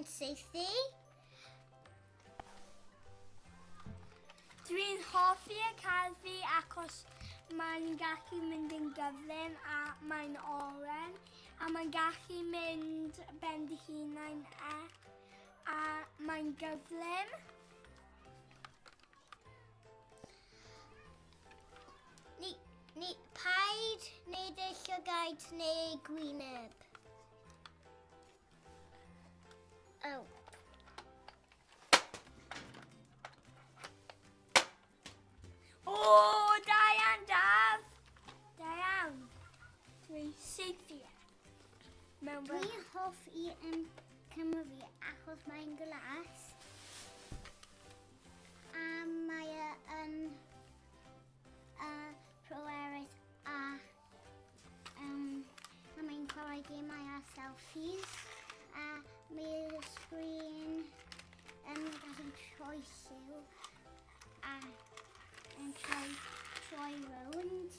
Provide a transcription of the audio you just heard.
saethu. Dwi'n hoffi y car fi achos mae'n gallu mynd yn gyflym a mae'n oren a mae'n gallu mynd ben dy hunain e a mae'n gyflym. Ni, ni, paid wneud y llygaid neu ei gwyneb. Oh. O, da iawn, Daf! Da iawn. Dwi'n saethu e. Mewn fel... Dwi'n hoffi yn Cymru achos mae'n glas. A mae e yn uh, pwerus a, um, a mae'n chwarae gemau a selfies. A mae'r sgrin yn gallu troi lliw a yn troi, troi rownd.